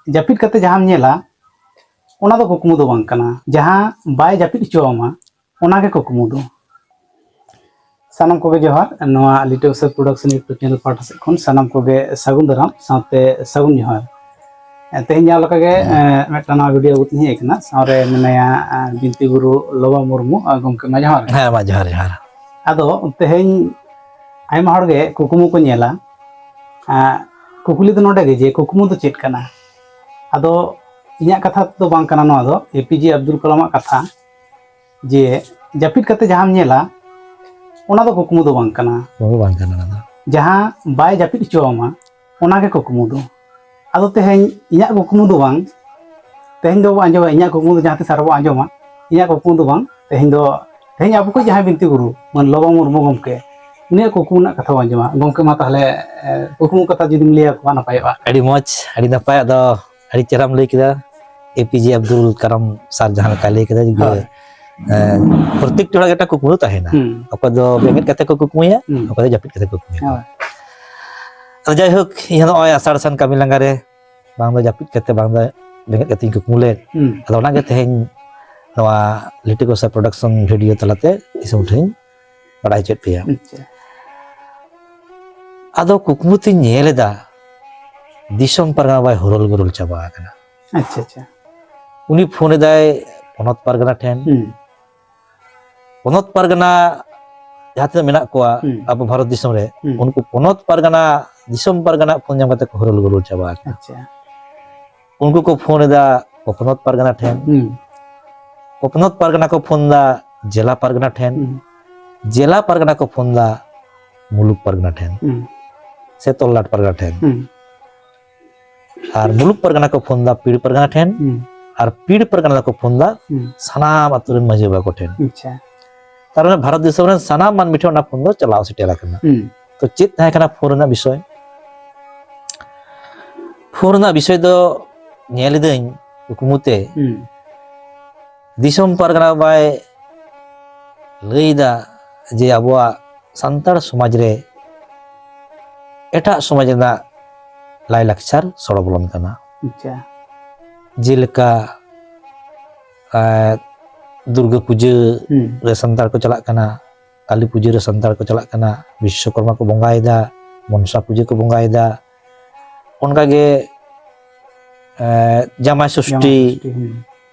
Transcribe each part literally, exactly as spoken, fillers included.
ᱡᱟᱹᱯᱤᱫ ᱠᱟᱛᱮ ᱡᱟᱦᱟᱸᱢ ᱧᱮᱞᱟ, ᱚᱱᱟ ᱫᱚ ᱠᱩᱠᱢᱩ ᱫᱚ ᱵᱟᱝ ᱠᱟᱱᱟ᱾ ᱡᱟᱦᱟᱸ ᱵᱟᱭ ᱡᱟᱹᱯᱤᱫ ᱦᱚᱪᱚᱣᱟᱢᱟ, ᱚᱱᱟ ᱜᱮ ᱠᱩᱠᱢᱩ ᱫᱚ᱾ ᱥᱟᱱᱟᱢ ᱠᱚᱜᱮ ᱡᱚᱦᱟᱨ᱾ ᱱᱚᱣᱟ Little Sir Production YouTube channel ᱯᱟᱦᱴᱟ ᱥᱮᱫ ᱠᱷᱚᱱ ᱥᱟᱱᱟᱢ ᱠᱚᱜᱮ ᱥᱟᱹᱜᱩᱱ ᱫᱟᱨᱟᱢ ᱥᱟᱶᱛᱮ ᱥᱟᱹᱜᱩᱱ ᱡᱚᱦᱟᱨ᱾ ᱮ, ᱛᱮᱦᱮᱧ ᱡᱟᱦᱟᱸ ᱞᱮᱠᱟ ᱜᱮ, ᱮ, ᱢᱤᱫᱴᱟᱝ ᱱᱟᱣᱟ ᱵᱷᱤᱰᱤᱭᱳ ᱟᱹᱜᱩ ᱛᱮᱧ ᱦᱮᱡ ᱟᱠᱟᱱᱟ᱾ ᱥᱟᱶᱨᱮ ᱢᱮᱱᱟᱭᱟ, ᱮ, ᱵᱤᱱᱛᱤ ᱜᱩᱨᱩ ᱞᱚᱵᱟ ᱢᱩᱨᱢᱩ᱾ ᱟᱨ ᱜᱚᱢᱠᱮ ᱢᱟ ᱡᱚᱦᱟᱨ ᱜᱮ᱾ ᱦᱮᱸ, ᱢᱟ ᱡᱚᱦᱟᱨ, ᱡᱚᱦᱟᱨ᱾ ᱟᱫᱚ ᱛᱮᱦᱮᱧ ᱟᱭᱢᱟ ᱦᱚᱲ ᱜᱮ ᱠᱩᱠᱢᱩ ᱠᱚ ᱧᱮᱞᱟ᱾ ᱮ, ᱠᱩᱠᱞᱤ ᱫᱚ ᱱᱚᱰᱮ ᱜᱮ ᱡᱮ ᱠᱩᱠᱢᱩ ᱫᱚ ᱪᱮᱫ ᱠᱟᱱᱟ? ᱟᱫᱚ ᱤᱧᱟᱹᱜ ᱠᱟᱛᱷᱟ ᱫᱚ ᱵᱟᱝ ᱠᱟᱱᱟ ᱱᱚᱣᱟ ᱫᱚ, ᱮ ᱯᱤ ᱡᱮ ᱟᱵᱫᱩᱞ ᱠᱟᱞᱟᱢᱟᱜ ᱠᱟᱛᱷᱟ, ᱡᱮ ᱡᱟᱹᱯᱤᱫ ᱠᱟᱛᱮ ᱡᱟᱦᱟᱸᱢ ᱧᱮᱞᱟ, ᱚᱱᱟ ᱫᱚ ᱠᱩᱠᱢᱩ ᱫᱚ ᱵᱟᱝ ᱠᱟᱱᱟ᱾ ᱠᱩᱠᱢᱩ ᱵᱟᱝ ᱠᱟᱱᱟ ᱚᱱᱟ ᱫᱚ᱾ ᱡᱟᱦᱟᱸ ᱵᱟᱭ ᱡᱟᱹᱯᱤᱫ ᱦᱚᱪᱚᱣᱟᱢᱟ, ᱚᱱᱟ ᱜᱮ ᱠᱩᱠᱢᱩ ᱫᱚ᱾ ᱟᱫᱚ ᱛᱮᱦᱮᱧ ᱤᱧᱟᱹᱜ ᱠᱩᱠᱢᱩ ᱫᱚ ᱵᱟᱝ, ᱛᱮᱦᱮᱧ ᱫᱚᱵᱚ ᱟᱸᱡᱚᱢᱟ, ᱤᱧᱟᱹᱜ ᱠᱩᱠᱢᱩ ᱫᱚ ᱡᱟᱦᱟᱸ ᱛᱤᱥ ᱟᱨᱚ ᱵᱚ ᱟᱸᱡᱚᱢᱟ, ᱤᱧᱟᱹᱜ ᱠᱩᱠᱢᱩ ᱫᱚ ᱵᱟᱝ, ᱛᱮᱦᱮᱧ ᱫᱚ, ᱛᱮᱦᱮᱧ ᱟᱵᱚ ᱠᱚ ᱡᱟᱦᱟᱸᱭ ᱵᱤᱱᱛᱤ ᱜᱩᱨᱩ, ᱢᱟᱱ ᱞᱚᱵᱟ ᱢᱩᱨᱢᱩ ᱜᱚᱢᱠᱮ, ᱩᱱᱤᱭᱟᱜ ᱠᱩᱠᱢᱩ ᱨᱮᱱᱟᱜ ᱠᱟᱛᱷᱟ ᱵᱚ ᱟᱸᱡᱚᱢᱟ᱾ ᱜᱚᱢᱠᱮ, ᱢᱟ ᱛᱟᱦᱚᱞᱮ, ᱮ, ᱠᱩᱠᱢᱩ ᱠᱟᱛᱷᱟ ᱡᱩᱫᱤᱢ ᱞᱟᱹᱭ ᱟᱠᱚᱣᱟ, ᱱᱟᱯᱟᱭᱚᱜᱼᱟ᱾ ᱟᱹᱰᱤ ᱢᱚᱡᱽ, ᱟᱹᱰᱤ ᱱᱟᱯᱟᱭ᱾ ᱟᱫᱚ ᱟᱹᱰᱤ ᱪᱮᱦᱨᱟᱢ ᱞᱟᱹᱭ ᱠᱮᱫᱟ, ᱮ ᱯᱤ ᱡᱮ ᱟᱵᱫᱩᱞ ᱠᱟᱞᱟᱢ ᱥᱟᱨ ᱡᱟᱦᱟᱸ ᱞᱮᱠᱟᱭ ᱞᱟᱹᱭ ᱠᱮᱫᱟ, ᱡᱮ, ᱦᱳᱭ᱾ ᱮ, ᱯᱨᱚᱛᱮᱠᱴᱤ ᱦᱚᱲᱟᱜ ᱜᱮ ᱢᱤᱫᱴᱟᱝ ᱠᱩᱠᱢᱩ ᱛᱟᱦᱮᱱᱟ᱾ ᱦᱩᱸ᱾ ᱚᱠᱚᱭ ᱫᱚ ᱵᱮᱸᱜᱮᱫ ᱠᱟᱛᱮ ᱠᱚ ᱠᱩᱠᱢᱩᱭᱟ, ᱦᱩᱸ᱾ ᱚᱠᱚᱭ ᱫᱚ ᱡᱟᱹᱯᱤᱫ ᱠᱟᱛᱮ ᱠᱚ ᱠᱩᱠᱢᱩᱭᱟ᱾ ᱦᱳᱭ᱾ ᱟᱫᱚ ᱡᱟᱭᱦᱳᱠ, ᱤᱧ ᱦᱚᱸ ᱱᱚᱜᱼᱚᱭ ᱟᱥᱟᱲ ᱥᱟᱱ ᱠᱟᱹᱢᱤ ᱞᱟᱸᱜᱟ ᱨᱮ ᱵᱟᱝ ᱫᱚ ᱡᱟᱹᱯᱤᱫ ᱠᱟᱛᱮ, ᱵᱟᱝ ᱫᱚ ᱵᱮᱸᱜᱮᱫ ᱠᱟᱛᱮᱧ ᱠᱩᱠᱢᱩ ᱞᱮᱫ᱾ ᱦᱩᱸ᱾ ᱟᱫᱚ ᱚᱱᱟᱜᱮ ᱛᱮᱦᱮᱧ ᱱᱚᱣᱟ ᱞᱤᱴᱤᱠᱳᱥᱟ ᱯᱨᱚᱰᱟᱠᱥᱚᱱ ᱵᱷᱤᱰᱤᱭᱳ ᱛᱟᱞᱟᱛᱮ ᱫᱤᱥᱚᱢ ᱴᱷᱮᱱ ᱵᱟᱲᱟᱭ ᱦᱚᱪᱚᱭᱮᱫ ᱯᱮᱭᱟ᱾ ᱟᱪᱪᱷᱟ᱾ ᱟᱫᱚ ᱠᱩᱠᱢᱩ ᱛᱤᱧ ᱧᱮᱞ ᱮᱫᱟ, ᱫᱤᱥᱚᱢ ᱯᱟᱨᱜᱟᱱᱟ ᱵᱟᱭ ᱦᱩᱨᱩᱞ ᱜᱩᱨᱩᱞ ᱪᱟᱵᱟ ᱟᱠᱟᱱᱟ᱾ ᱟᱪᱪᱷᱟ, ᱟᱪᱪᱷᱟ᱾ ᱩᱱᱤ ᱯᱷᱳᱱ ᱮᱫᱟᱭ ᱯᱚᱱᱚᱛ ᱯᱟᱨᱜᱟᱱᱟ ᱴᱷᱮᱱ᱾ ᱦᱩᱸ᱾ ᱯᱚᱱᱚᱛ ᱯᱟᱨᱜᱟᱱᱟ ᱡᱟᱦᱟᱸ ᱛᱤᱱᱟᱹᱜ ᱢᱮᱱᱟᱜ ᱠᱚᱣᱟ, ᱦᱩᱸ᱾ ᱟᱵᱚ ᱵᱷᱟᱨᱚᱛ ᱫᱤᱥᱚᱢ ᱨᱮ, ᱦᱩᱸ᱾ ᱩᱱᱠᱩ ᱯᱚᱱᱚᱛ ᱯᱟᱨᱜᱟᱱᱟ, ᱫᱤᱥᱚᱢ ᱯᱟᱨᱜᱟᱱᱟ ᱯᱷᱳᱱ ᱧᱟᱢ ᱠᱟᱛᱮ ᱠᱚ ᱦᱩᱨᱩᱞ ᱜᱩᱨᱩᱞ ᱪᱟᱵᱟ ᱟᱠᱟᱱᱟ᱾ ᱟᱪᱪᱷᱟ᱾ ᱩᱱᱠᱩ ᱠᱚ ᱯᱷᱳᱱ ᱮᱫᱟ ᱯᱚᱱᱚᱛ ᱯᱟᱨᱜᱟᱱᱟ ᱴᱷᱮᱱ᱾ ᱦᱩᱸ᱾ ᱯᱚᱱᱚᱛ ᱯᱟᱨᱜᱟᱱᱟ ᱠᱚ ᱯᱷᱳᱱ ᱮᱫᱟ ᱡᱮᱞᱟ ᱯᱟᱨᱜᱟᱱᱟ ᱴᱷᱮᱱ᱾ ᱦᱩᱸ᱾ ᱡᱮᱞᱟ ᱯᱟᱨᱜᱟᱱᱟ ᱠᱚ ᱯᱷᱳᱱ ᱮᱫᱟ ᱢᱩᱞᱩᱠ ᱯᱟᱨᱜᱟᱱᱟ ᱴᱷᱮᱱ᱾ ᱦᱩᱸ᱾ ᱥᱮ ᱛᱚᱞᱞᱟᱴ ᱯᱟᱨᱜᱟᱱᱟ ᱴᱷᱮᱱ᱾ ᱦᱩᱸ᱾ ᱟᱨ ᱢᱩᱞᱩᱠ ᱯᱟᱨᱜᱟᱱᱟ ᱠᱚ ᱯᱷᱳᱱ ᱮᱫᱟ ᱯᱤᱲ ᱯᱟᱨᱜᱟᱱᱟ ᱴᱷᱮᱱ᱾ ᱦᱩᱸ᱾ ᱟᱨ ᱯᱤᱲ ᱯᱟᱨᱜᱟᱱᱟ ᱠᱚ ᱯᱷᱳᱱ ᱮᱫᱟ ᱦᱩᱸ᱾ ᱥᱟᱱᱟᱢ ᱟᱛᱳ ᱨᱮᱱ ᱢᱟᱹᱡᱷᱤ ᱵᱟᱵᱟ ᱠᱚ ᱴᱷᱮᱱ᱾ ᱟᱪᱪᱷᱟ᱾ ᱛᱟᱨ ᱢᱟᱱᱮ ᱵᱷᱟᱨᱚᱛ ᱫᱤᱥᱚᱢ ᱨᱮᱱ ᱥᱟᱱᱟᱢ ᱢᱟᱹᱱᱢᱤ ᱴᱷᱮᱱ ᱚᱱᱟ ᱯᱷᱳᱱ ᱫᱚ ᱪᱟᱞᱟᱣ ᱥᱮᱴᱮᱨ ᱟᱠᱟᱱᱟ᱾ ᱦᱩᱸ᱾ ᱛᱚ ᱪᱮᱫ ᱛᱟᱦᱮᱸ ᱠᱟᱱᱟ ᱯᱷᱳᱱ ᱨᱮᱱᱟᱜ ᱵᱤᱥᱚᱭ? ᱯᱷᱳᱱ ᱨᱮᱱᱟᱜ ᱵᱤᱥᱚᱭ ᱫᱚ ᱧᱮᱞ ᱮᱫᱟᱹᱧ ᱠᱩᱠᱢᱩ ᱛᱮ, ᱦᱩᱸ᱾ ᱫᱤᱥᱚᱢ ᱯᱟᱨᱜᱟᱱᱟ ᱵᱟᱭ ᱞᱟᱹᱭ ᱮᱫᱟ ᱡᱮ ᱟᱵᱚᱣᱟᱜ ᱥᱟᱱᱛᱟᱲ ᱥᱚᱢᱟᱡᱽ ᱨᱮ ᱮᱴᱟᱜ ᱥᱚᱢᱟᱡᱽ ᱨᱮᱱᱟᱜ ᱞᱟᱭᱼᱞᱟᱠᱪᱟᱨ ᱥᱚᱲᱚ ᱵᱚᱞᱚᱱ ᱠᱟᱱᱟ᱾ ᱟᱪᱪᱷᱟ᱾ ᱡᱮᱞᱮᱠᱟ, ᱮ, ᱫᱩᱨᱜᱟᱹ ᱯᱩᱡᱟᱹ ᱦᱩᱸ᱾ ᱨᱮ ᱥᱟᱱᱛᱟᱲ ᱠᱚ ᱪᱟᱞᱟᱜ ᱠᱟᱱᱟ, ᱠᱟᱞᱤ ᱯᱩᱡᱟᱹ ᱨᱮ ᱥᱟᱱᱛᱟᱲ ᱠᱚ ᱪᱟᱞᱟᱜ ᱠᱟᱱᱟ, ᱵᱤᱥᱥᱚᱠᱚᱨᱢᱟ ᱠᱚ ᱵᱚᱸᱜᱟᱭᱮᱫᱟ, ᱢᱚᱱᱥᱟ ᱯᱩᱡᱟᱹ ᱠᱚ ᱵᱚᱸᱜᱟᱭᱮᱫᱟ, ᱚᱱᱠᱟᱜᱮ, ᱮ, ᱡᱟᱢᱟᱭ ᱥᱚᱥᱴᱤ, ᱡᱟᱢᱟᱭ ᱥᱚᱥᱴᱤ, ᱦᱩᱸ᱾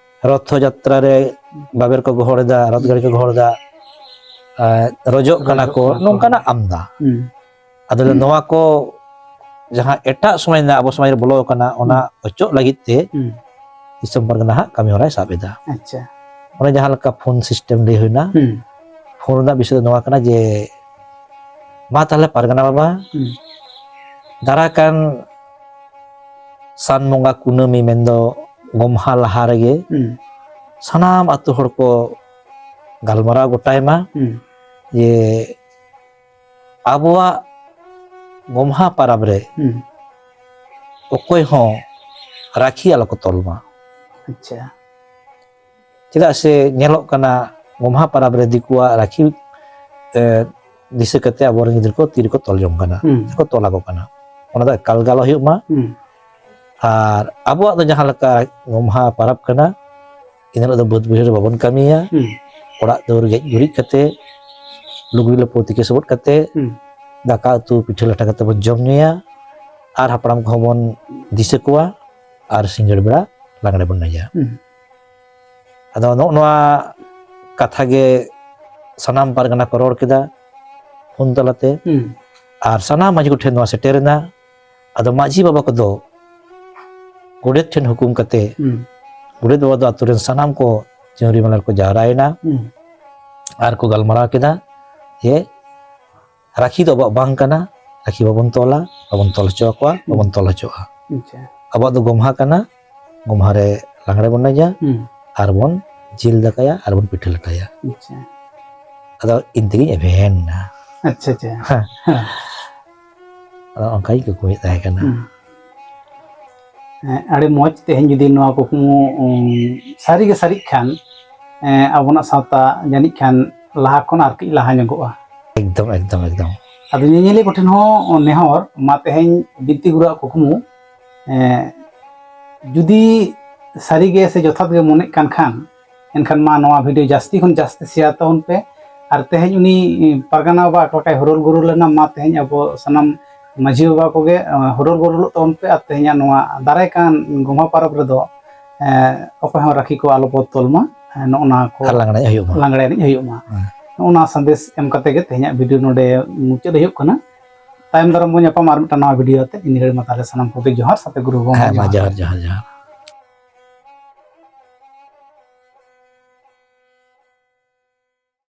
ᱨᱚᱛᱷᱚ ᱡᱟᱛᱨᱟ ᱨᱮ ᱵᱟᱵᱮᱨ ᱠᱚ ᱜᱚᱦᱚᱲ ᱮᱫᱟ, ᱨᱚᱛ ᱜᱟᱹᱰᱤ ᱠᱚ ᱜᱚᱦᱚᱲ ᱮᱫᱟ, ᱮ, ᱨᱚᱡᱚᱜ ᱠᱟᱱᱟ ᱨᱚᱡᱚᱜ ᱠᱚ, ᱠᱟᱱᱟ ᱠᱚ᱾ ᱱᱚᱝᱠᱟᱱᱟᱜ ᱟᱢᱫᱟ᱾ ᱦᱩᱸ᱾ ᱟᱫᱚ ᱱᱚᱣᱟ ᱠᱚ ᱡᱟᱦᱟᱸ ᱮᱴᱟᱜ ᱥᱚᱢᱟᱡᱽ ᱨᱮᱱᱟᱜ ᱟᱵᱚ ᱥᱚᱢᱟᱡᱽ ᱨᱮ ᱵᱚᱞᱚ ᱟᱠᱟᱱᱟ, ᱚᱱᱟ ᱦᱩᱸ᱾ ᱚᱪᱚᱜ ᱞᱟᱹᱜᱤᱫ ᱛᱮ ᱦᱩᱸ᱾ ᱫᱤᱥᱚᱢ ᱯᱟᱨᱜᱟᱱᱟ ᱦᱟᱸᱜ ᱠᱟᱹᱢᱤ ᱦᱚᱨᱟᱭ ᱥᱟᱵ ᱮᱫᱟ᱾ ᱟᱪᱪᱷᱟ᱾ ᱚᱱᱮ ᱡᱟᱦᱟᱸ ᱞᱮᱠᱟ ᱯᱷᱳᱱ ᱥᱤᱥᱴᱮᱢ ᱞᱟᱹᱭ ᱦᱩᱭᱱᱟ, ᱦᱩᱸ᱾ ᱯᱷᱳᱱ ᱨᱮᱱᱟᱜ ᱵᱤᱥᱚᱭ ᱫᱚ ᱱᱚᱣᱟ ᱠᱟᱱᱟ ᱡᱮ, ᱢᱟ ᱛᱟᱦᱞᱮ ᱯᱟᱨᱜᱟᱱᱟ ᱵᱟᱵᱟ, ᱦᱩᱸ᱾ ᱫᱟᱨᱟᱭ ᱠᱟᱱ ᱥᱟᱱ ᱵᱚᱸᱜᱟ ᱠᱩᱱᱟᱹᱢᱤ, ᱢᱮᱱᱫᱚ ᱜᱚᱢᱦᱟ ᱞᱟᱦᱟ ᱨᱮᱜᱮ ᱦᱩᱸ᱾ ᱥᱟᱱᱟᱢ ᱟᱛᱳ ᱦᱚᱲ ᱠᱚ ᱜᱟᱞᱢᱟᱨᱟᱣ ᱜᱚᱴᱟᱭ ᱢᱟ ᱦᱩᱸ᱾ ᱡᱮ ᱟᱵᱚᱣᱟᱜ ᱜᱚᱢᱦᱟ ᱯᱟᱨᱟᱵᱽ ᱨᱮ ᱦᱩᱸ᱾ ᱚᱠᱚᱭ ᱦᱚᱸ ᱨᱟᱹᱠᱷᱤ ᱟᱞᱚ ᱠᱚ ᱛᱚᱞ ᱢᱟ᱾ ᱟᱪᱪᱷᱟ᱾ ᱪᱮᱫᱟᱜ ᱥᱮ ᱧᱮᱞᱚᱜ ᱠᱟᱱᱟ, ᱜᱚᱢᱦᱟ ᱯᱟᱨᱟᱵᱽ ᱨᱮ ᱫᱤᱠᱩᱣᱟᱜ ᱨᱟᱹᱠᱷᱤ, ᱮ, ᱫᱤᱥᱟᱹ ᱠᱟᱛᱮ ᱟᱵᱚᱨᱮᱱ ᱜᱤᱫᱽᱨᱟᱹ ᱠᱚ ᱛᱤ ᱨᱮᱠᱚ ᱛᱚᱞ ᱡᱚᱝ ᱠᱟᱱᱟ, ᱦᱩᱸ᱾ ᱥᱮᱠᱚ ᱛᱚᱞ ᱟᱠᱚ ᱠᱟᱱᱟ᱾ ᱚᱱᱟ ᱫᱚ ᱮᱠᱟᱞ ᱜᱮ ᱟᱞᱚ ᱦᱩᱭᱩᱜ ᱢᱟ᱾ ᱦᱩᱸ᱾ ᱟᱨ ᱟᱵᱚᱣᱟᱜ ᱫᱚ ᱡᱟᱦᱟᱸ ᱞᱮᱠᱟ ᱜᱚᱢᱦᱟ ᱯᱟᱨᱟᱵᱽ ᱠᱟᱱᱟ, ᱤᱱᱟᱹ ᱦᱤᱞᱳᱜ ᱫᱚ ᱵᱟᱹᱫᱽ ᱵᱟᱹᱭᱦᱟᱹᱲ ᱨᱮ ᱵᱟᱵᱚᱱ ᱠᱟᱹᱢᱤᱭᱟ᱾ ᱦᱩᱸ᱾ ᱚᱲᱟᱜ ᱫᱩᱣᱟᱹᱨ ᱜᱮᱡ ᱜᱩᱨᱤᱡ ᱠᱟᱛᱮ, ᱞᱩᱜᱽᱲᱤ ᱞᱟᱯᱚ ᱛᱤᱠᱤ ᱥᱚᱵᱚᱫ ᱠᱟᱛᱮ, ᱦᱩᱸ᱾ ᱫᱟᱠᱟ ᱩᱛᱩ ᱯᱤᱴᱷᱟᱹ ᱞᱟᱴᱷᱟ ᱠᱟᱛᱮ ᱵᱚᱱ ᱡᱚᱢ ᱧᱩᱭᱟ᱾ ᱟᱨ ᱦᱟᱯᱲᱟᱢ ᱠᱚᱦᱚᱸ ᱵᱚᱱ ᱫᱤᱥᱟᱹ ᱠᱚᱣᱟ ᱟᱨ ᱥᱤᱸᱜᱟᱹᱲ ᱵᱮᱲᱟ ᱞᱟᱜᱽᱬᱮ ᱵᱚᱱ ᱮᱱᱮᱡᱟ᱾ ᱦᱩᱸ᱾ ᱟᱫᱚ ᱱᱚᱜᱼᱚ ᱱᱚᱣᱟ ᱠᱟᱛᱷᱟ ᱜᱮ ᱥᱟᱱᱟᱢ ᱯᱟᱨᱜᱟᱱᱟ ᱠᱚ ᱨᱚᱲ ᱠᱮᱫᱟ ᱯᱷᱳᱱ ᱛᱟᱞᱟᱛᱮ᱾ ᱦᱩᱸ᱾ ᱟᱨ ᱥᱟᱱᱟᱢ ᱢᱟᱹᱡᱷᱤ ᱠᱚᱴᱷᱮᱱ ᱱᱚᱣᱟ ᱥᱮᱴᱮᱨᱮᱱᱟ᱾ ᱟᱫᱚ ᱢᱟᱹᱡᱷᱤ ᱵᱟᱵᱟ ᱠᱚᱫᱚ ᱜᱚᱰᱮᱛ ᱴᱷᱮᱱ ᱦᱩᱠᱩᱢ ᱠᱟᱛᱮ, ᱦᱩᱸ᱾ ᱜᱚᱰᱮᱛ ᱵᱟᱵᱟ ᱫᱚ ᱟᱛᱳ ᱨᱮᱱ ᱥᱟᱱᱟᱢ ᱠᱚ ᱪᱟᱹᱣᱨᱤ ᱢᱮᱞᱟ ᱨᱮᱠᱚ ᱡᱟᱣᱨᱟᱭᱮᱱᱟ᱾ ᱦᱩᱸ᱾ ᱟᱨ ᱠᱚ ᱜᱟᱞᱢᱟᱨᱟᱣ ᱠᱮᱫᱟ ᱡᱮ ᱨᱟᱹᱠᱷᱤ ᱫᱚ ᱟᱵᱚᱣᱟᱜ ᱵᱟᱝ ᱠᱟᱱᱟ, ᱨᱟᱹᱠᱷᱤ ᱵᱟᱵᱚᱱ ᱛᱚᱞᱟ, ᱵᱟᱵᱚᱱ ᱛᱚᱞ ᱦᱚᱪᱚ ᱟᱠᱚᱣᱟ, ᱦᱩᱸ᱾ ᱵᱟᱵᱚᱱ ᱛᱚᱞ ᱦᱚᱪᱚᱣᱟᱜᱼᱟ᱾ ᱟᱪᱪᱷᱟ᱾ ᱟᱵᱚᱣᱟᱜ ᱫᱚ ᱜᱚᱢᱦᱟ ᱠᱟᱱᱟ, ᱜᱚᱢᱦᱟ ᱨᱮ ᱞᱟᱜᱽᱬᱮ ᱵᱚᱱ ᱮᱱᱮᱡᱟ, ᱦᱩᱸ᱾ ᱟᱨ ᱵᱚᱱ ᱡᱤᱞ ᱫᱟᱠᱟᱭᱟ, ᱟᱨ ᱵᱚᱱ ᱯᱤᱴᱷᱟᱹ ᱞᱟᱴᱷᱟᱭᱟ᱾ ᱟᱪᱪᱷᱟ᱾ ᱟᱫᱚ ᱤᱧ ᱛᱮᱜᱤᱧ ᱮᱵᱷᱮᱱ ᱮᱱᱟ᱾ ᱟᱪᱪᱷᱟ, ᱟᱪᱪᱷᱟ᱾ ᱦᱮᱸ᱾ ᱦᱮᱸ᱾ ᱟᱫᱚ ᱚᱱᱠᱟᱧ ᱠᱩᱠᱢᱩᱭᱮᱫ ᱛᱟᱦᱮᱸ ᱠᱟᱱᱟ᱾ ᱦᱩᱸ᱾ ᱦᱮᱸ, ᱟᱹᱰᱤ ᱢᱚᱡᱽ᱾ ᱛᱮᱦᱮᱧ ᱡᱩᱫᱤ ᱱᱚᱣᱟ ᱠᱩᱠᱢᱩ, ᱩᱢ, ᱥᱟᱹᱨᱤ ᱜᱮ ᱥᱟᱹᱨᱤᱜ ᱠᱷᱟᱱ, ᱮᱸ, ᱟᱵᱚᱱᱟᱜ ᱥᱟᱶᱛᱟ ᱡᱟᱹᱱᱤᱡ ᱠᱷᱟᱱ ᱞᱟᱦᱟ ᱠᱷᱚᱱ ᱟᱨ ᱠᱟᱹᱡ ᱞᱟᱦᱟ ᱧᱚᱜᱚᱜᱼᱟ᱾ ᱮᱠᱫᱚᱢ, ᱮᱠᱫᱚᱢ, ᱮᱠᱫᱚᱢ᱾ ᱟᱫᱚ ᱧᱮᱧᱮᱞᱤᱭᱟᱹ ᱠᱚᱴᱷᱮᱱ ᱦᱚᱸ ᱱᱮᱦᱚᱨ, ᱢᱟ ᱛᱮᱦᱮᱧ ᱵᱤᱱᱛᱤ ᱜᱩᱨᱩᱣᱟᱜ ᱠᱩᱠᱢᱩ, ᱮᱸ, ᱡᱩᱫᱤ ᱥᱟᱹᱨᱤᱜᱮ ᱥᱮ ᱡᱚᱛᱷᱟᱛ ᱜᱮ ᱢᱚᱱᱮᱜ ᱠᱟᱱ ᱠᱷᱟᱱ, ᱮᱱᱠᱷᱟᱱ ᱢᱟ ᱱᱚᱣᱟ ᱵᱷᱤᱰᱤᱭᱳ ᱡᱟᱹᱥᱛᱤ ᱠᱷᱚᱱ ᱡᱟᱹᱥᱛᱤ ᱥᱮᱭᱟᱨ ᱛᱟᱵᱚᱱ ᱯᱮ᱾ ᱟᱨ ᱛᱮᱦᱮᱧ ᱩᱱᱤ ᱯᱟᱨᱜᱟᱱᱟ ᱵᱟᱵᱟ ᱚᱠᱟ ᱞᱮᱠᱟᱭ ᱦᱩᱨᱩᱞ ᱜᱩᱨᱩᱞ ᱞᱮᱱᱟ, ᱢᱟ ᱛᱮᱦᱮᱧ ᱟᱵᱚ ᱥᱟᱱᱟᱢ ᱢᱟᱹᱡᱷᱤ ᱵᱟᱵᱟ ᱠᱚᱜᱮ, ᱮ, ᱦᱩᱨᱩᱞ ᱜᱩᱨᱩᱞᱚᱜ ᱛᱟᱵᱚᱱ ᱯᱮ᱾ ᱟᱨ ᱛᱮᱦᱮᱧᱟᱜ ᱱᱚᱣᱟ ᱫᱟᱨᱟᱭ ᱠᱟᱱ ᱜᱚᱢᱦᱟ ᱯᱚᱨᱚᱵᱽ ᱨᱮᱫᱚ, ᱮ, ᱚᱠᱚᱭ ᱦᱚᱸ ᱨᱟᱹᱠᱷᱤ ᱠᱚ ᱟᱞᱚ ᱵᱚ ᱛᱚᱞ ᱢᱟ᱾ ᱮ, ᱱᱚᱜᱼᱚ ᱱᱟ ᱠᱚ ᱟᱨ ᱞᱟᱜᱽᱬᱮ ᱮᱱᱮᱡ ᱦᱩᱭᱩᱜ ᱢᱟ᱾ ᱞᱟᱜᱽᱬᱮ ᱮᱱᱮᱡ ᱦᱩᱭᱩᱜ ᱢᱟ᱾ ᱦᱮᱸ᱾ ᱱᱚᱜᱼᱚ ᱱᱟ ᱥᱟᱸᱫᱮᱥ ᱮᱢ ᱠᱟᱛᱮ ᱜᱮ ᱛᱮᱦᱮᱧᱟᱜ ᱵᱷᱤᱰᱤᱭᱳ ᱱᱚᱰᱮ ᱢᱩᱪᱟᱹᱫ ᱦᱩᱭᱩᱜ ᱠᱟᱱᱟ᱾ ᱛᱟᱭᱚᱢ ᱫᱟᱨᱟᱢ ᱵᱚᱱ ᱧᱟᱯᱟᱢᱟ ᱟᱨ ᱢᱤᱫᱴᱟᱝ ᱱᱟᱣᱟ ᱵᱷᱤᱰᱤᱭᱳ ᱟᱛᱮ᱾ ᱤᱱᱟᱹ ᱜᱷᱟᱹᱲᱤᱡ ᱢᱟ ᱛᱟᱦᱚᱞᱮ ᱥᱟᱱᱟᱢ ᱠᱚᱜᱮ ᱡᱚᱦᱟᱨ, ᱥᱟᱛᱮ ᱜᱩᱨᱩ ᱵᱟᱵᱟ ᱦᱮᱸ, ᱢᱟ ᱡᱚᱦᱟᱨ᱾ ᱡᱚᱦᱟᱨ, ᱡᱚᱦᱟᱨ, ᱡᱚᱦᱟᱨ᱾